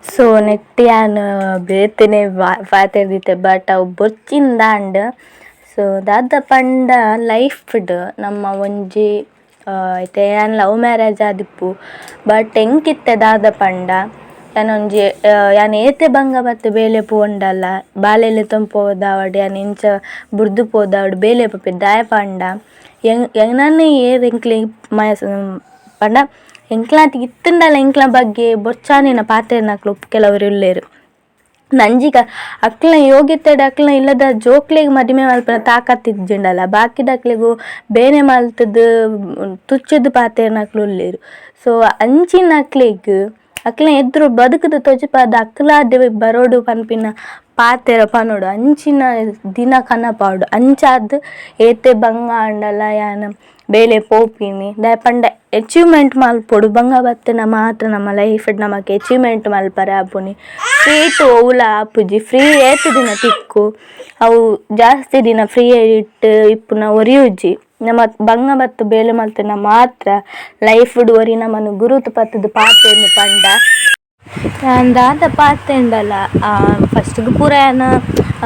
So ನೆಟ್ಟ್ ಯಾನ್ ಬೇತೆನೆ ಪಾತೆರ್ದಿತ್ತೆ but ಅವು ಬೊರ್ಚಿಂದಾಂಡ್. ಸೊ ದಾದ ಪಂಡ ಲೈಫ್ ಡ್ ನಮ್ಮ ಒಂಜಿ ಇತ್ತೆ ಯಾನ್ ಲವ್ ಮ್ಯಾರೇಜ್ ಆದಿಪ್ಪು ಬಟ್ ಎಂಕಿತ್ತೆ ದಾದ ಪಂಡ ಯಾನೊಂಜಿ ಯಾನ್ ಏತೆ ಬಂಗ ಬತ್ತ್ ಬೇಲೆ ಪೋಂಡಲ ಬಾಲೆನ್ ಲೆತೊಂದು ಪೋದಾವಡ್ ಯಾನ್ ಇಂಚ ಬುಡ್ದು ಪೋದಾವಡ್ ಬೇಲೆ ಪೋಪೆ ದಾಯೆ ಪಂಡ ಎನನ್ ಏರ್ ಎಂಕ್ಲೆಗ್ ಪಂಡ ಎಂಕ್ಲಾತ್ ಇತ್ತುಂಡಲ ಎಂಕ್ಲ ಬಗ್ಗೆ ಬೊರ್ಚಾಂದಿನ ಪಾತೆರ್ನಕ್ಲು ಕೆಲವೆರ್ ಉಲ್ಲೆರ್. ನಂಜಿಗ ಅಕ್ಲ್ನ ಯೋಗ್ಯತೆಡ್ ಅಕ್ಲ್ನ ಇಲ್ಲದ ಜೋಕ್ಲೆಗ್ ಮದಿಮೆ ಮಲ್ಪುನ ತಾಕತ್ ಇಜ್ಜಿಂಡಲ ಬಾಕಿದಕ್ಲೆಗ್ ಬೇನೆ ಮಲ್ತುದು ತುಚ್ಚುದು ಪಾತೆರ್ನಕ್ಲು ಉಲ್ಲೆರ್. ಸೊ ಅಂಚಿನಕ್ಲೆಗ್ ಅಕ್ಲ್ನ ಎದುರು ಬದುಕುದು ತೋಜಿಪಾದ್ ಅಕ್ಲಾದ್ ಬರೊಡು ಪನ್ಪಿನ ಪಾತೆರ ಪನೊಡು ಅಂಚಿನ ದಿನ ಕನಪಾವೊಡು. ಅಂಚಾದ್ ಏತೆ ಬಂಗ ಆಂಡಲ ಯಾನ್ ಬೇಲೆ ಪೋಪಿನಿ ದಾಯೆ ಪಂಡ ಅಚೀವ್ಮೆಂಟ್ ಮಲ್ಪೊಡು. ಬಂಗ ಬತ್ತುಂಡ ಮಾತ್ರ ನಮ್ಮ ಲೈಫ್ ನಮಕ್ ಅಚೀವ್ಮೆಂಟ್ ಮಲ್ಪರೆ ಆಪುನಿ. ಫ್ರೀಟ್ ಒವುಲ ಆಪುಜಿ, ಫ್ರೀ ಏತ್ ದಿನ ತಿಕ್ಕು ಅವು ಜಾಸ್ತಿ ದಿನ ಫ್ರೀ ಇಟ್ಟು ಇಪ್ಪುನ ಒರಿಯುಜಿ. ನಮ ಬಂಗ ಬತ್ತು ಬೇಲೆ ಮಲ್ತುಂಡ ಮಾತ್ರ ಲೈಫ್ ಡ್ ಒರಿ ನಮನ್ ಗುರುತು ಪತ್ತುದು ಪಾತೆರ್ನು ಪಂಡ. ಯಾನ್ ದಾದ ಪಾತೆಂಡಲ ಫಸ್ಟ್ ಗ್ ಪೂರ ಯಾನ್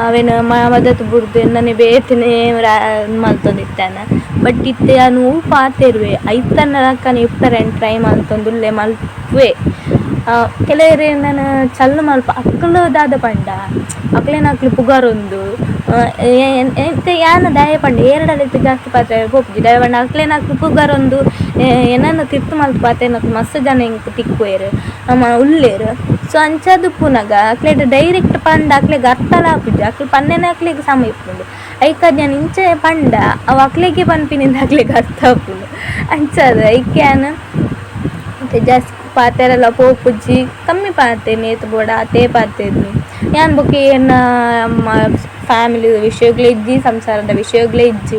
ಅವೆನ್ ಮದತ್ ಬುಡ್ದು ಎನ್ನನೆ ಬೇತೆನೆ ಮಲ್ತೊಂದಿತ್ತೇನೆ. ಬಟ್ ಇತ್ತೆ ಯಾನ್ ಒವು ಪಾತೆರುವೆ ಐತನಕನೆ ಇಪ್ಪರೆ ಟ್ರೈ ಮಲ್ತೊಂದುಲ್ಲೆ ಮಲ್ಪುವೆ. ಕೆಲವೆರ್ ಎನ್ನನ್ ಚಲ್ಲು ಮಲ್ಪ ಅಕುಲು ದಾದ ಪಂಡ ಅಕ್ಲೆನಕ್ಲು ಪುಗರೊಂದು ಇತ್ತೆ ಯಾನ್ ದಾಯೆ ಪಂಡ ಏರೆಡಲ ಇತ್ತೆ ಜಾಸ್ತಿ ಪಾತೆರ ಪೋಪುಜಿ. ದಾಯೆ ಪಂಡ ಅಕ್ಲೆನಕ್ಲು ಪುಗರೊಂದು ಎನನ್ ತಿರ್ತ್ ಮಲ್ತ್ ಪಾತೆರ್ನಕ್ಲು ಮಸ್ತ್ ಜನ ಎಂಕ್ ತಿಕ್ಕುವೆರ್ ಉಲ್ಲೆರ್. ಸೊ ಅಂಚಾದ್ ಉಪ್ಪುನಗ ಅಕ್ಲೆಡ ಡೈರೆಕ್ಟ್ ಪಂಡ ಅಕ್ಲೆಗ್ ಅರ್ಥಲ ಆಪುಜಿ. ಅಕ್ಲು ಪನ್ನೆನೆ ಅಕ್ಲೆಗ್ ಸಮ ಇಪ್ಪುಂಡು. ಐಕಾದ್ ಯಾನ್ ಇಂಚ ಪಂಡ ಅವು ಅಕ್ಲೆಗೆ ಪನ್ಪಿನಿಂದ ಅಕ್ಲೆಗ್ ಅರ್ಥ ಆಪುಂಡು. ಅಂಚಾದ್ ಐಕ್ ಯಾನ್ ಇತ್ತೆ ಜಾಸ್ತಿ ಪಾತೆರಲ ಪೋಪುಜಿ, ಕಮ್ಮಿ ಪಾತೆರ್ನಿ ಏತ್ ಬೋಡ ಆತೇ ಪಾತೆರ್ನಿ. ಯಾನ್ ಬೊಕ ಎನ್ನ ಫ್ಯಾಮಿಲಿ ವಿಷಯಗ್ಲೇ ಇಜ್ಜಿ, ಸಂಸಾರದ ವಿಷಯಗ್ಲೇ ಇಜ್ಜಿ.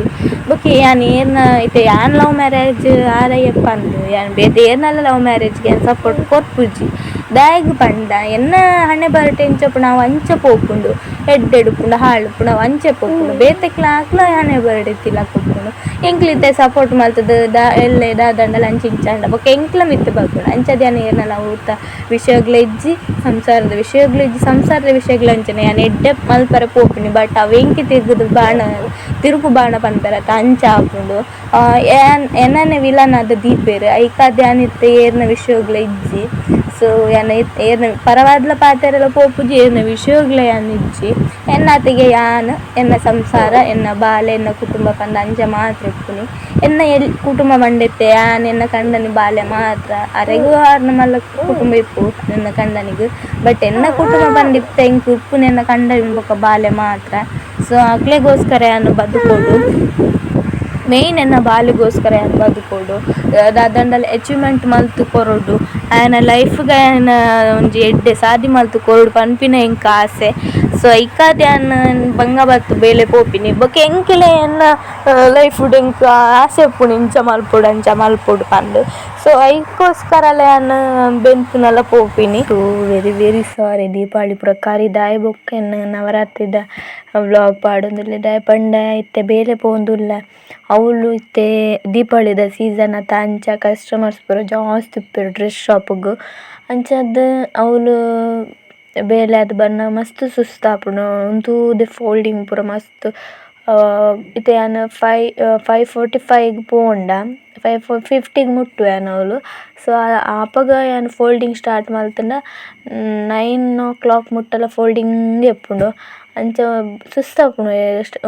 ಬೊಕ ಯಾನ್ ಏರ್ನ ಇತ್ತೆ ಯಾನ್ ಲವ್ ಮ್ಯಾರೇಜ್ ಆರಯ್ಯಪ್ಪ ಅಂದ್ ಯಾನ್ ಬೇತೆ ಏರ್ನಲ ಲವ್ ಮ್ಯಾರೇಜ್ಗೆ ಯಾನ್ ಸಪೋರ್ಟ್ ಕೊರ್ಪುಜಿ. ದಾಯೆಗ್ ಪಂಡ ಎನ್ನ ಹಣೆ ಬರಟ್ ಎಂಚ ಉಪ್ಪುಂಡು ಅವು ಅಂಚ ಪೋಪುಂಡು. ಎಡ್ಡೆಡ್ ಉಪ್ಪುಂಡು ಹಾಳು ಉಪ್ಪುಂಡು ಅವು ಅಂಚೆ ಪೋಪುಂಡು. ಬೇತೆಕ್ಲ ಅಕ್ಲ ಹಣೆ ಬರಟ್ ಇತ್ತಿಲಕ ಉಪ್ಪುಂಡು. ಎಂಕ್ಲು ಇತ್ತೆ ಸಪೋರ್ಟ್ ಮಲ್ತುದು ದಾ ಎಲ್ಲೆ ದಾದಂಡಲ ಅಂಚ ಇಂಚ ಆಂಡ ಬೊಕ ಎಂಕ್ಲ ಮಿತ್ತ್ ಬರ್ಪುಂಡು. ಅಂಚಾದ್ ಯಾನ್ ಏರ್ನಲ ಒವ್ತ ವಿಷಯಗ್ಲೇ ಇಜ್ಜಿ, ಸಂಸಾರದ ವಿಷಯಗ್ಲೇ ಇಜ್ಜಿ. ಸಂಸಾರದ ವಿಷಯಗ್ಲೇ ಅಂಚನೆ ಯಾನ್ ಎಡ್ಡೆ ಮಲ್ಪರೆ ಪೋಪಿನಿ ಬಟ್ ಅವು ಎಂಕ್ ತಿರ್ಗುದು ಬಾಣ ತಿರುಪು ಬಾಣ ಪನ್ಪೆರತ ಅಂಚ ಆಪುಂಡು. ಯಾನ್ ಎನನೆ ವಿಲನ್ ಆದ್ ದೀಪೆರ್ ಐಕಾದ್ ಯಾನ್ ಇತ್ತೆ ಏರ್ನ ವಿಷಯಗ್ಲೇ ಇಜ್ಜಿ. ಸೊ ಯಾನ್ ಏರ್ನ ಪರವಾದ್ಲ ಪಾತೆರಲ ಪೋಪುಜಿ, ಏರ್ನ ವಿಷಯಗ್ಲೇ ಯಾನ್ ಇಜ್ಜಿ. ಎನ್ನಾತಿಗೆ ಯಾನ್ ಎನ್ನ ಸಂಸಾರ ಎನ್ನ ಬಾಲೆ ಎನ್ನ ಕುಟುಂಬ ಪಂದ್ ಅಂಚ ಮಾತ್ರ ಇಪ್ಪುನಿ. ಎನ್ನ ಎಲ್ ಕುಟುಂಬ ಪಂಡಿತ್ತೆ ಯಾನ್ ಎನ್ನ ಕಂಡನಿ ಬಾಲೆ ಮಾತ್ರ. ಅರೆಗೂ ಆರ್ನ ಮಲ್ಲ ಕುಟುಂಬ ಇಪ್ಪು ಎನ್ನ ಕಂಡನಿಗ್. ಬಟ್ ಎನ್ನ ಕುಟುಂಬ ಪಂಡಿತ್ತೆ ಎಂಕ್ ಇಪ್ಪುನಿ ಎನ್ನ ಕಂಡನಿ ಬೊಕ ಬಾಲೆ ಮಾತ್ರ. ಸೊ ಅಕ್ಲೆಗೋಸ್ಕರ ಯಾನ್ ಬದುಕೊಡು, ಮೇನ್ ಎನ್ನ ಬಾಲೆಗೋಸ್ಕರ ಯಾನ್ ಬದುಕೊಡು. ದಾದಂಡಲ ಅಚೀವ್ಮೆಂಟ್ ಮಲ್ತ್ ಕೊರೊಡು, ಆಯನ ಲೈಫ್ಗ್ ಆಯನ ಒಂಜಿ ಎಡ್ಡೆ ಸಾದಿ ಮಲ್ತ್ ಕೊರೊಡು ಪನ್ಪಿನ ಎಂಕ್ ಆಸೆ. ಸೊ ಐಕಾದ್ ಯಾನ್ ಬಂಗ ಬತ್ತ್ ಬೇಲೆ ಪೋಪಿನಿ. ಬೊಕ ಎಂಕಲೆ ಎನ್ನ ಲೈಫ್ ಎಂಕ್ ಆಸೆ ಉಪ್ಪುಂಡು ಇಂಚ ಮಲ್ಪೊಡು ಅಂಚ ಮಲ್ಪೊಡು ಪಂದ್. ಸೊ ಐಕೋಸ್ಕರಲ ಯಾನ್ ಬೆನ್ಪುನಲ ಪೋಪಿನಿ. So very very sorry Deepavali ಪೂರ ಕರಿದ್ ಆಯಿ ಬೊಕ್ಕ ಎನ್ನ ನವರಾತ್ರಿದ ವ್ಲಾಗ್ ಪಾಡೊಂದುಲ್ಲೆ. ದಾಯೆ ಪಂಡ ಇತ್ತೆ ಬೇಲೆ ಪೋವೊಂದುಲ್ಲ ಅವ್ಲು ಇತ್ತೆ ದೀಪಾವಳಿದ ಸೀಸನ್ ಅತ ಅಂಚ ಕಸ್ಟಮರ್ಸ್ ಪೂರ ಜಾಸ್ತಿ ಇಪ್ಪೆರ್ ಡ್ರೆಸ್ ಶಾಪುಗು. ಅಂಚಾದ್ ಅವ್ಲು ಬೇಲೆ ಆದ್ ಬನ್ನಗ ಮಸ್ತ್ ಸುಸ್ತಾಪುಂಡು. ಉಂತುದೆ ಫೋಲ್ಡಿಂಗ್ ಪೂರ ಮಸ್ತ್ ಇತ್ತೆ ಯಾನ್ 5:45 ಪೋಂಡ 5:50 ಮುಟ್ಟುವೆ ಯಾನ್ ಅವ್ಲು. ಸೊ ಆಪಗ ಯಾನ್ ಫೋಲ್ಡಿಂಗ್ ಸ್ಟಾರ್ಟ್ ಮಲ್ತುಂಡ 9 o'clock ಮುಟ್ಟಲ ಫೋಲ್ಡಿಂಗ್ ಇಪ್ಪುಂಡು. ಅಂಚ ಸುಸ್ತಾಪುಂಡು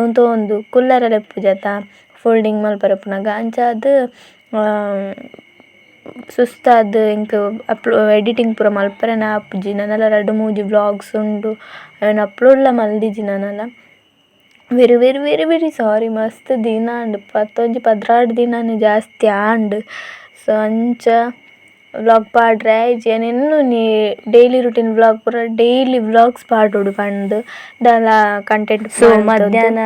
ಉಂತೊಂದು ಕುಲ್ಲರೆಲ ಇಪ್ಪುಜತ ಫೋಲ್ಡಿಂಗ್ ಮಲ್ಪರೆ ಉಪ್ಪುನಗ. ಅಂಚಾದ್ ಸುಸ್ತಾದ್ ಎಂಕ್ ಎಡಿಟಿಂಗ್ ಪೂರ ಮಲ್ಪರೆನೆ ಆಪುಜಿ. ನನಲ 2-3 ವ್ಲಾಗ್ಸ್ ಉಂಡು ಅವೆನ್ ಅಪ್ಲೋಡ್ ಲ ಮಲ್ದಿಜಿ ನನಲ. Very very very very sorry. ಮಸ್ತ್ ದಿನ ಆಂಡ್ 11-12 ದಿನನೆ ಜಾಸ್ತಿ ಆಂಡ್. ಸೊ ಅಂಚ ವ್ಲಾಗ್ ಪಾಡ್ರೆ ಆಯ್ಜಿ. ಯಾನ್ ಎನ್ನುನಿ daily routine vlog ಪೂರ ಡೈಲಿ ವ್ಲಾಗ್ಸ್ ಪಾಡೊಡು ಪಂದ್ ದಾಲ ಕಂಟೆಂಟ್. ಸೊ ಮಧ್ಯಾಹ್ನ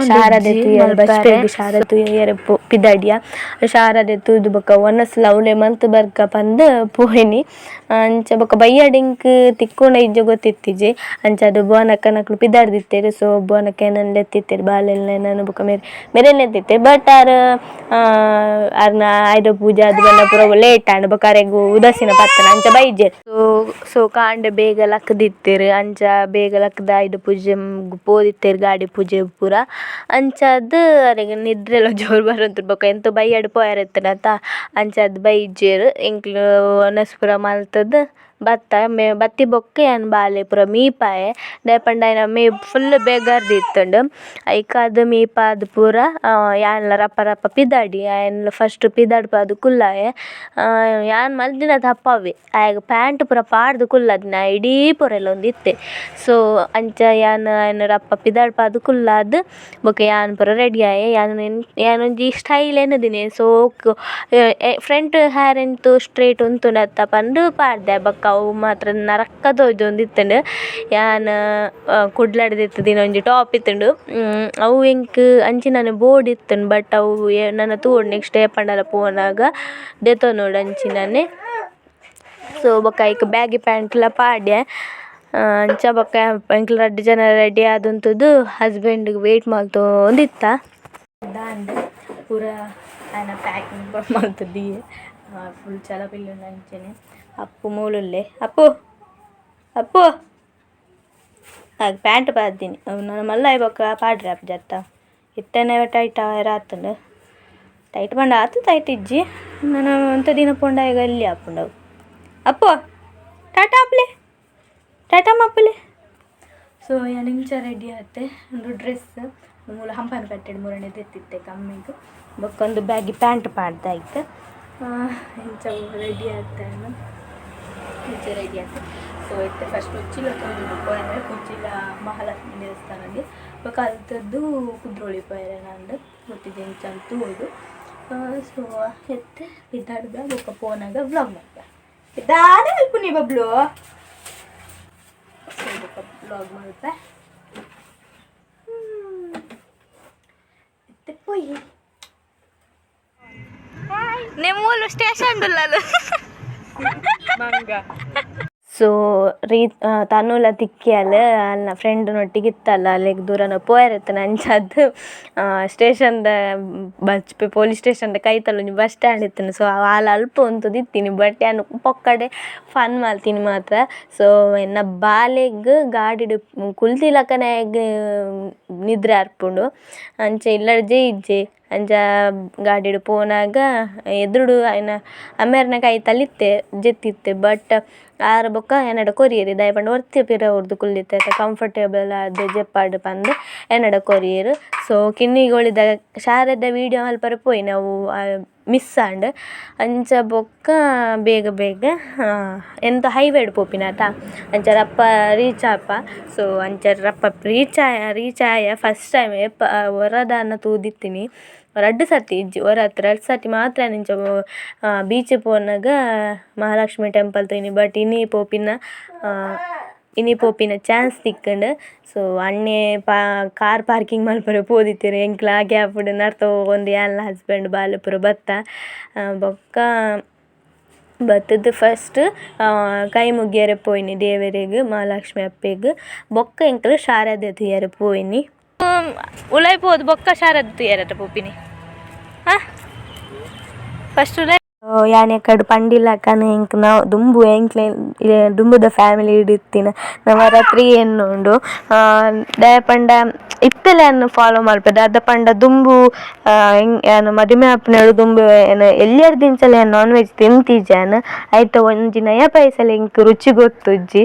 ಶಾರದೆ ತೂಯೆರೆ ಶಾರದೆ ತೂಯೆರೆ ಪಿದಡಿಯ ಶಾರದೆ ತೂದು ಬೊಕ ವನಸ್ ಲವ್ಲೆ ಮಲ್ತ್ ಬರ್ಕ ಪಂದ್ ಪೋಯಿನಿ. ಅಂಚ ಬೊಕ ಬಯ್ಯಡ್ ಎಂಕ್ ತಿಕ್ಕುಂಡ ಇಜ್ಜ ಗೊತ್ತಿತ್ತಿಜಿ. ಅಂಚಾದ್ ಭುವನಕ್ಕನಕುಲು ಪಿದಾಡ್ದಿತ್ತೆರ್. ಸೊ ಭುವನಕ್ಕ ಎನನ್ ಲೆತ್ತಿತ್ತೆರ್ ಬಾಲೆಲ್ನ ಎನನ್ ಬೊಕ ಮೆರೆನ್ ಲೆತ್ತಿತ್ತೆರ್. ಬಟ್ ಆರ್ ಆರ್ನ ಆಯುಧ ಪೂಜೆ ಆದ್ ಬನ್ನ ಪೂರ ಲೇಟ್ ಆಂಡ್. ಬೊಕ ಅರೆಗ್ ಉದಾಸೀನ ಪತ್ತುಂಡು ಅಂಚ ಬೈಜೆರ್. ಸೊ So ಕಾಂಡೆ ಬೇಗ ಲಕ್ಕ್‌ದಿತ್ತೆರ್ ಅಂಚ ಬೇಗ ಲಕ್ಕ್‌ದ್ ಆಯುಧ ಪೂಜೆ ಪೋದಿತ್ತೆರ್ ಗಾಡಿ ಪೂಜೆ ಪೂರ ಅಂಚಾದ್ ಅರೆಗ್ ನಿದ್ರೆಲ ಜೋರು ಬರೊಂದುಂಡು ಬೊಕ ಎಂತೋ ಬಯ್ಯಡ್ ಪೋಯೆರೆ ಇತ್ತುಂಡತ ಅಂಚಾದ್ ಬೈಜೆರ್ ಎಂಕ್ಲು ವನಸ್ ಪೂರ ಮಲ್ತುದು ಬತ್ತ ಬತ್ತಿ ಬೊಕ್ಕ ಯಾನ್ ಬಾಲೆ ಪೂರ ಮೀಪಾಯೆ ದಾಯೆ ಪಂಡ ಐನ ಮೈ ಫುಲ್ಲ್ ಬೆಗರ್‌ದಿತ್ತುಂಡು ಐಕಾದ್ ಮೀಪಾದ್ ಪೂರ ಯಾನ್ಲ ರಪ್ಪ ರಪ್ಪ ಪಿದಾಡಿಯೆ ಆಯೆನ್ಲ ಫಸ್ಟ್ ಪಿದಾಡ್ಪಾದ್ ಕುಲ್ಲಾಯೆ. ಯಾನ್ ಮಲ್ದಿನ ತಪ್ಪು ಅವ್ವೆ ಆಯೆಗ್ ಪ್ಯಾಂಟ್ ಪೂರ ಪಾಡ್ದ್ ಕುಲ್ಲದಿನ ಆಯೆ ಇಡೀ ಪೊರೆಲೊಂದಿತ್ತೆ. ಸೊ ಅಂಚ ಯಾನ್ ಆಯೆನ್ ರಪ್ಪ ಪಿದಾಡ್ಪಾದ್ ಕುಲ್ಲಾದ್ ಬೊಕ ಯಾನ್ ಪೂರ ರೆಡಿ ಆಯೆ ಯಾನ್ ಯಾನ್ ಒಂಜಿ ಸ್ಟೈಲ್ ಎನ್ನುದಿನಿ ಸೋಕು ಫ್ರಂಟ್ ಹೇರ್ ಎಂತು ಸ್ಟ್ರೇಟ್ ಉಂತುಂಡತ್ತ ಪಂದ್ ಪಾಡ್ದೆ ಬೊಕ ಅವು ಮಾತ್ರ ನರಕ ತೋಜೊಂದಿತ್ತುಂಡು. ಯಾನ್ ಕುಡ್ಲಡ್ ದೆತ್ತಿದಿನ ಒಂಜಿ ಟಾಪ್ ಇತ್ತುಂಡು ಅವು ಎಂಕ್ ಅಂಚಿನನೆ ಬೋಡಿತ್ತುಂಡು ಬಟ್ ಅವು ನನ ತೂವೊಡು ನೆಕ್ಸ್ಟ್ ಏಪಂಡಲ ಪೋನಾಗ ದೆತೊನೊಡು ಅಂಚಿನನೆ. ಸೊ ಬೊಕ ಐಕ್ ಬ್ಯಾಗಿ ಪ್ಯಾಂಟ್ ಲ ಪಾಡ್ಯೆ ಅಂಚ ಬೊಕ ಎಂಕ್ಲು ರಡ್ಡ್ ಜನ ರೆಡಿ ಆದುಂತುದು ಹಸ್ಬೆಂಡ್ ಗ್ ವೇಟ್ ಮಲ್ತೊಂದಿತ್ತ. ದಾಂಡ್ ಪೂರ ಆಯೆನ ಪ್ಯಾಕಿಂಗ್ ಪೂರ ಮಲ್ತ್ ದೀಯೆ ಫುಲ್ ಚಲಪಿಲ್ಲ್ ಉಂಡು ಅಂಚನೆ. ಅಪ್ಪು ಮೂಲುಲ್ಲೆ ಅಪ್ಪು ಅಪ್ಪು ಪ್ಯಾಂಟ್ ಪಾಡ್ದಿನಿ ನನ ಮಲ್ಲ ಆಯಿ ಬೊಕ್ಕ ಪಾಡ್ರೆ ಆಪುಜತ್ತ ಇತ್ತೆನೆ ಟೈಟ್ ಆಯೆರೆ ಆತುಂಡು ಟೈಟ್ ಪಂಡ ಆತ್ ಟೈಟ್ ಇಜ್ಜಿ ನನ ಒಂತೆ ದಿನ ಪೋಂಡ ಆಯೆಗ್ ಎಲ್ಯ ಆಪುಂಡು ಅವು. ಅಪ್ಪು ಟಾಟಾ ಅಪ್ಲೆ ಟಾಟಾ ಮಪ್ಪುಲೆ. ಸೊ ಯಾನ್ ಇಂಚ ರೆಡಿ ಆತೆ ಉಂದು ಡ್ರೆಸ್ ಮೂಲು ಹಂಪನಕಟ್ಟೆಡ್ ಮೂರನೆ ದೆತ್ತಿತ್ತೆ ಕಮ್ಮಿಗ್ ಬೊಕ್ಕ ಒಂದು ಬ್ಯಾಗಿ ಪ್ಯಾಂಟ್ ಪಾಡ್ದೆ ಐಕ್ ಇಂಚ ರೆಡಿ ಆತೆ ಇಂಚ ರೆಡಿ ಆತೆ. ಸೊ ಇತ್ತೆ ಫಸ್ಟ್ ಉಚ್ಚಿಲ ತೋಜುಂಡು ಪೋಯೆರೆ ಉಚ್ಚಿಲ ಮಹಾಲಕ್ಷ್ಮಿ ದೇವಸ್ಥಾನಗ್ ಬೊಕ ಅಲ್ತದ್ದು ಕುದ್ರೋಳಿ ಪೋಯೆರೆ ನಂದು ಗೊತ್ತಿಜ್ಜಿ ಎಂಚ ತೂವೊಡು. ಸೊ ಇತ್ತೆ ಪಿದಾಡ್ಗ ಬೊಕ ಪೋನಾಗ ವ್ಲಾಗ್ ಮಲ್ಪ ದಾದ ಮಲ್ಪುನಿ ಬಬ್ಲು. ಸೊ ಬೊಕ ವ್ಲಾಗ್ ಮಲ್ಪೆ ಇತ್ತೆ ಪೋಯಿ ನಿಮ್ಮೂಲು ಸ್ಟೇಷನ್ ಡುಲ್ಲಲು. ಸೊ ರೀ ತನುಲ ತಿಕ್ಕಿಯಲ್ ಅಲ್ನ ಫ್ರೆಂಡ್ ನೊಟ್ಟಿಗೆ ಇತ್ತಲ್ಲ ಅಲೆಗ್ ದೂರನ ಪೋಯೆರೆ ಅಂಚಾದ್ ಸ್ಟೇಷನ್ ದ ಬಜ್ಪೆ ಪೊಲೀಸ್ ಸ್ಟೇಷನ್ ದ ಕೈತಲ್ ಒಂಜಿ ಬಸ್ ಸ್ಟ್ಯಾಂಡ್ ಇತ್ತುಂಡು. ಸೊ ಆಲ್ ಅಲ್ಪ ಉಂತುದಿತ್ತಿನಿ ಬಟ್ ಯಾನ್ ಪೊಕ್ಕಡೆ ಫನ್ ಮಲ್ತಿನಿ ಮಾತ್ರ. ಸೊ ಎನ್ನ ಬಾಲೆಗ್ ಗಾಡಿಡ್ ಕುಲ್ದಿಲಕನೆ ಆಯಗ್ ನಿದ್ರೆ ಆರ್ಪುಂಡು ಅಂಚ ಇಲ್ಲಡ್ ಇಜ್ಜೆ ಅಂಚ ಗಾಡಿಡ್ ಪೋನಾಗ ಎದುರುಡು ಆಯ್ನ ಅಮ್ಮೆರ್ನ ಕೈತಲ್ ಇತ್ತೆ ಜೆತ್ತಿತ್ತೆ ಬಟ್ ಆರ್ ಬೊಕ್ಕ ಎನ್ನಡ ಕೊರಿಯೆರ್ ದಾಯೆ ಪಂಡ ಒರ್ತಿ ಪಿರ ಉರ್ದು ಕುಲ್ಲಿತ್ತೆ ಅತ ಕಂಫರ್ಟೇಬಲ್ ಆದ್ ಜೆಪ್ಪಾಡ್ ಪಂದ್ ಎನ್ನಡ ಕೊರಿಯೆರ್. ಸೊ ಕಿನ್ನಿಗೋಳಿದ ಶಾರದ ವೀಡಿಯೋ ಮಲ್ಪರೆ ಪೋಯಿನ ಅವು ಮಿಸ್ ಆಂಡ್ ಅಂಚ ಬೊಕ್ಕ ಬೇಗ ಬೇಗ ಎಂತ ಹೈವೇಡ್ ಪೋಪಿನತ ಅಂಚ ರಪ್ಪ ರೀಚ್ ಆಪ. ಸೊ ಅಂಚ ರಪ್ಪ ರೀಚ್ ಆಯ ಫಸ್ಟ್ ಟೈಮ್ ಏಪ ಒರದಾನ ತೂದಿತ್ತಿನಿ ರಡ್ಡ್ ಸರ್ತಿ ಇಜ್ಜಿ ಒರ ಅತ್ತ್ ರಡ್ಡ್ ಸರ್ತಿ ಮಾತ್ರ ಇಂಚ ಬೀಚ್ ಪೋನಗ ಮಹಾಲಕ್ಷ್ಮಿ ಟೆಂಪಲ್ ತೂಯಿನಿ ಬಟ್ ಇನಿ ಪೋಪಿನ ಚಾನ್ಸ್ ತಿಕ್ಕುಂಡು. ಸೊ ಅಣ್ಣೆ ಕಾರ್ ಪಾರ್ಕಿಂಗ್ ಮಲ್ಪರೆ ಪೋದಿತ್ತೆರ್ ಎಂಕ್ಲ ಆ ಗ್ಯಾಪ್ ಡ್ ನರ್ತೊಂದು ಯಾನ್ಲ ಹಸ್ಬೆಂಡ್ ಬಾಲೆ ಪೂರ ಬತ್ತ ಬೊಕ್ಕ ಬತ್ತುದು ಫಸ್ಟ್ ಕೈ ಮುಗಿಯರೆ ಪೋಯಿನಿ ದೇವೆರೆಗ್ ಮಹಾಲಕ್ಷ್ಮಿ ಅಪ್ಪೆಗ್ ಬೊಕ್ಕ ಎಂಕ್ಲು ಶಾರದೆ ತೂಯೆರೆ ಪೋಯಿನಿ. ಉಲಾಯಿ ಪೋದು ಬೊಕ್ಕ ಶಾರದೆ ತೂಯೆರೆ ಪೋಪಿನಿ ಫಸ್ಟ್ ಉಲಾಯಿ. ಯಾನ್ ಎಕಡ್ ಪಂಡಿಲಕನೆ ಎಂಕ್ ದುಂಬು ಎಂಕ್ಲೆ ದುಂಬುದ ಫ್ಯಾಮಿಲಿ ಇತ್ತಿನ ನವರಾತ್ರಿ ಎನ್ನುಂಡು ದಾಯೆ ಪಂಡ ಇತ್ತೆಲ ಯಾನ್ ಫಾಲೋ ಮಲ್ಪೆ ದಾದ ಪಂಡ ದುಂಬು ಯಾನ್ ಮದಿಮೆ ಆಪುನೆಡ್ ದುಂಬು ಯಾನ್ ಎಲ್ಯರ್ದಿಂಚಲ ಯಾನ್ ನಾನ್ ವೆಜ್ ತಿಂತಿಜ್ಜಿ ಯಾನ್ ಐತ ಒಂಜಿ ನಯ ಪೈಸಲ ಎಂಕ್ ರುಚಿ ಗೊತ್ತುಜ್ಜಿ.